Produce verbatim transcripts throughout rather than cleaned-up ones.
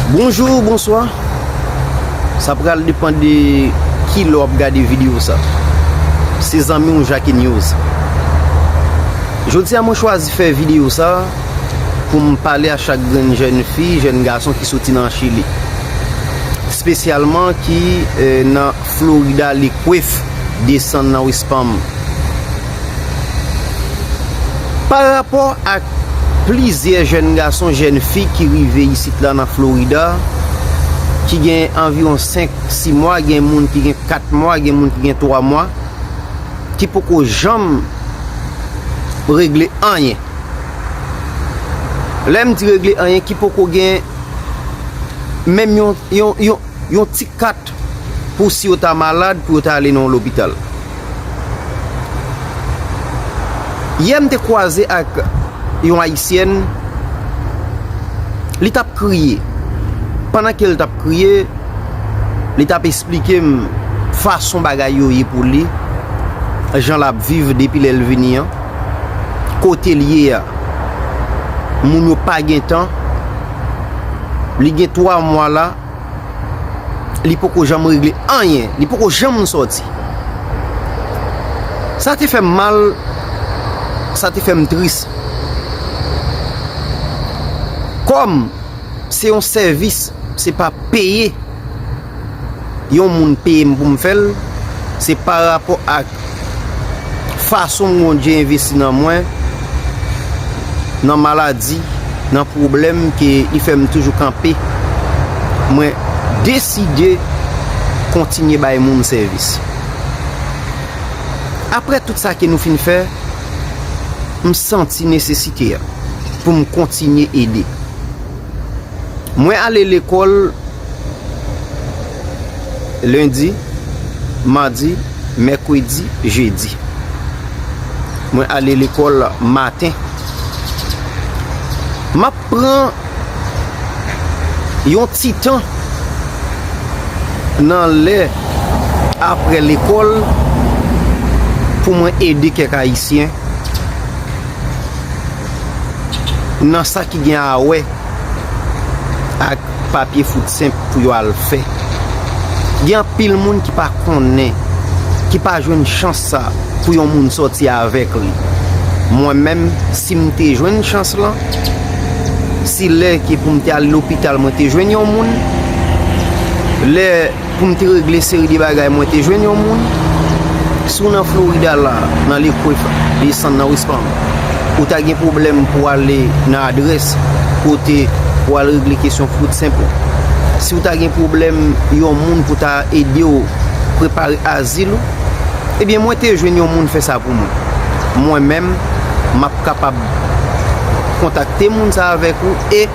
Bonjou, bonswa. Sa pral depann de ki lè w ap gade videyo sa. Se zanmi w Jackie News. Jodi a mwen chwazi fè videyo sa pou m pale a chak grenn jèn fi, jèn gason ki soti nan Chili. Espesyalman ki, eh, nan Florida, Lake Worth, desann nan West Palm. Pa rapò ak plizyè jèn gason, jèn fi ki rive isit la nan Florida, ki gen anviwon senk, sis mwa, gen moun ki gen kat mwa, gen moun ki gen twa mwa, ki poko janm regle anyen. Lè m di regle anyen, ki poko gen menm yon, yon, yon, yon ti kat pou si yo ta malad, pou yo ta ale nan yon lopital. Yè m te kwaze ak yon ayisyèn, li t ap kriye. Pandan ke l t ap kriye, li t ap esplike m fason bagay yo ye pou li, jan l ap viv depi lè l vini an, kote l ye a. Moun yo pa gen tan, li gen twa mwa la, li poko janm regle anyen, li poko janm sòti. Sa te fè m mal, sa te fè m tris. Kòm se yon sèvis, se pa peye yon moun peye m pou m fè l, se pa rapò ak fason Bondye envesti nan mwen, nan maladi, nan pwoblèm ke li fè m toujou kanpe. Mwen deside kontinye bay moun sèvis. Apre tout sa ke nou fin fè, m santi nesesite a pou m kontinye ede. Mwen ale lekòl lendi, madi, mèkredi, jedi. Mwen ale lekòl maten. M ap pran yon ti tan nan lè apre lekòl pou mwen ede kèk Ayisyen nan sa ki gen a wè ak papye food stamp pou yo al fè. Gen anpil moun ki pa konnen, ki pa jwenn chans sa pou yon moun sòti avèk li. Mwen menm, si m te jwenn chans lan, si lè ke pou m te al lopital mwen te jwenn yon moun, lè pou m te regle seri de bagay, mwen te jwenn yon moun. Si w nan Florida la, nan Lake Worth, desann nan West Palm, ou ta gen pwoblèm pou ale nan adrès kote pou al regle kesyon food stamp ou. Si w ta gen pwoblèm yon moun pou ta ede w prepare azil ou, ebyen, mwen te jwenn yon moun fè sa pou mwen. Mwen menm, m ap kapab kontakte moun sa avèk ou e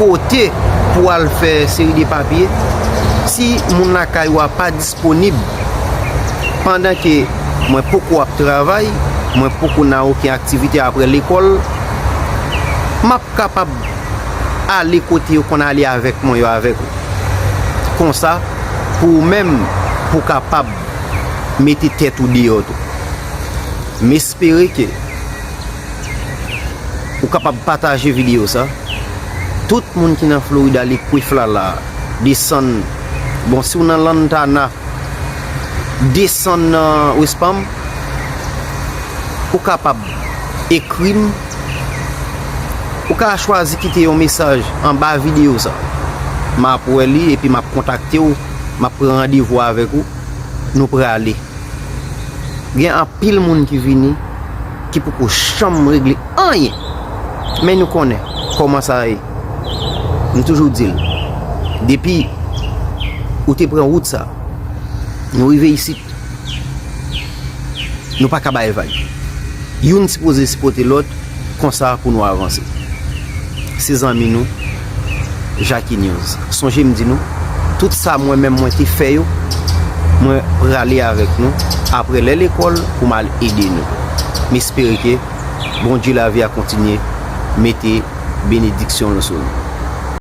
kote pou al fè seri de papye. Si moun lakay ou a pa disponib pandan ke mwen poko ap travay, mwen poko nan okenn aktivite apre lekòl, m ap kapab ale kote yo konn ale avèk mwen yo avèk ou. Konsa, pou ou menm, pou w kapab mete tèt ou deyò tou. M espere ke ou kapab pataje videyo sa. Tout moun ki nan Florida, Lake Worth la la, desann. Bon, si w nan Lantana, desann nan West Palm, ou kapab ekri m. Ou ka chwazi kite yon mesaj anba videyo sa. M ap wè li epi m ap kontakte w. M ap pran randevou avèk ou. Nou prale. Gen anpil moun ki vini, ki poko janm regle anyen. Men nou konnen kòman sa ye. M toujou di l, depi ou te pran wout sa, nou rive isit, nou pa ka bay vag. Youn sipoze sipòte lòt, konsa pou nou avanse. Se zanmi nou, Jackie News. Sonje m di nou, tout sa mwen menm mwen te fè yo, mwen prale avèk nou apre lè lekòl pou m al ede nou. M espere ke Bondye lavi a kontinye mete benediksyon l sou nou.